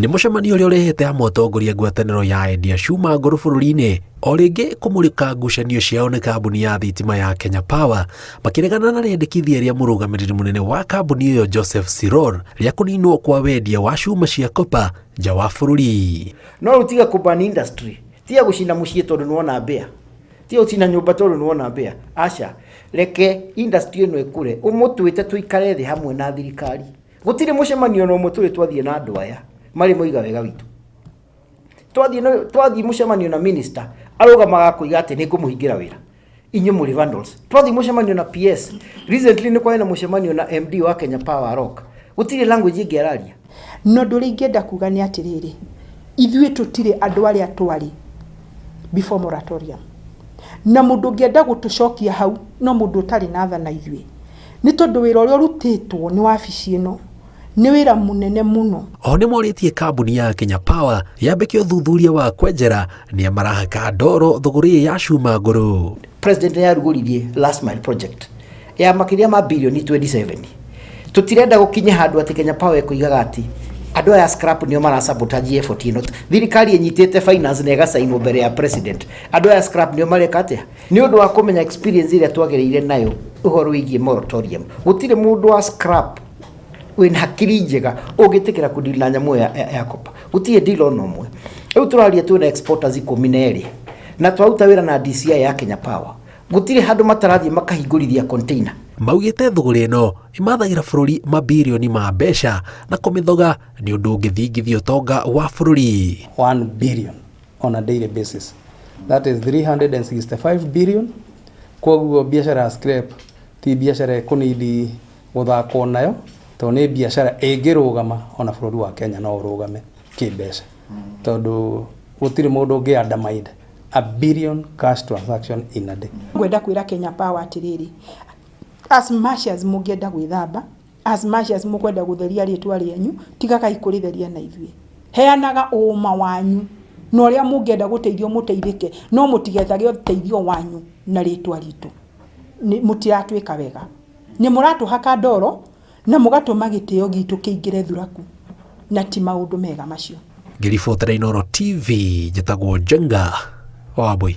Nĩ mũcemanio ũrĩa ũrehete amwe atongoria ngwatanĩro ya endia cuma ngũrũ bũrũri-inĩ o rĩngĩ kũmũrĩka ngucanio ciao nĩ kambuni ya thitima ya Kenya Power makĩregana na rĩendekithia rĩa mũrũgamĩrĩri mũnene wa kambuni ĩyo Joseph Siror rĩa kũninwo kwa wendia wa cuma cia kopa nja wa bũrũri. No rĩu tiga kũban industry, tiga gũcina mũciĩ tondũ nĩwona mbĩa, tiga gũcina nyũmba tondũ nĩwona mbĩa, aca, reke industry ĩno ĩkũre, ũmũtwĩte tũikare thĩ hamwe na thirikari. Gũtirĩ mũcemanio ona ũmwe tũrĩ twathiĩ na andũ aya marĩ moiga wega witũ. Twathiĩ twathiĩ mũcemanio na minister arũgamaga akoiga atĩ nĩ ngũmũhingĩra wĩra inyuĩ mũrĩ vandals. Twathiĩ mũcemanio na PS recently nĩ kwarĩ na mũcemanio na MD wa Kenya Power Rock, gũtirĩ language ĩngĩ araria. No ũndũ ũrĩa ingĩenda kuga nĩ atĩrĩrĩ, ithuĩ tũtirĩ andũ arĩa twarĩ before moratorium. Na mũndũ ũngĩenda gũtũcokia hau no mũndũ ũtarĩ na tha na ithuĩ. Nĩ tondũ wĩra ũrĩa ũrutĩtwo nĩ wabici ĩno nĩ wĩra mũnene mũno. Oho nĩmorĩtie kambuni ya Kenya Power yambĩke ũthuthuria wa kwenjera nĩa marahaka ndoro thũgũrĩ ya cuma ngũrũ. President nĩ arugũririe last mile project ya makĩria ma bilioni 27. Tũtirenda gũkinya handũ atĩ Kenya Power ĩkũigaga atĩ andũ aya scrap nĩo mara sabotage effort ĩno. Thirikari ĩnyitĩte finance na ĩgacainwo mbere ya president. Andũ aya scrap nĩo mareka atĩa? Nĩ ũndũ wa kũmenya experience ĩrĩa twagereire nayo ũhoro wĩgiĩ moratorium. Gũtirĩ mũndũ wa scrap wĩna hakiri njega ũngĩtĩkĩra kũdeal na nyamũ ya copper. Gũtirĩ deal ona ũmwe. Rĩu tũraria twĩna exporters 12 na twaruta wĩra na DCI ya Kenya Power. Gũtirĩ handũ matarathiĩ makahingũrithia container. Maugĩte thũgũrĩ ĩno ĩmathagĩra bũrũri mabirioni ma mbeca na kũmĩthoga nĩ ũndũ ũngĩthingithia ũtonga wa bũrũri. 1 billion on a daily basis. That is 365 billion. Koguo biacara ya scrap ti biacara ĩkũnidi gũthakwo nayo tondũ nĩ biacara ĩngĩrũgama ona bũrũri wa Kenya no ũrũgame kĩmbeca tondũ gũtirĩ mũndũ ũngĩ undermine a billion cash transaction in a day. Ngwenda kwĩra Kenya Power atĩrĩrĩ, as much as mũngĩenda gwĩthamba, as much as mũkwenda gũtheria rĩtwa rĩanyu, tigagai kũrĩtheria na ithuĩ. Heanaga ũma wanyu na ũrĩa mũngĩenda gũteithio mũteithĩke, no mũtigethage ũteithio wanyu na rĩtwa ritũ. Mũtiratwĩka wega. Nĩ mũratũhaka ndoro na mũgatũma gĩtĩo gitũ kĩingĩre thuraku, na ti maũndũ mega macio. Ngĩribotera Inooro TV, njĩtagwo Njenga wa Wambui.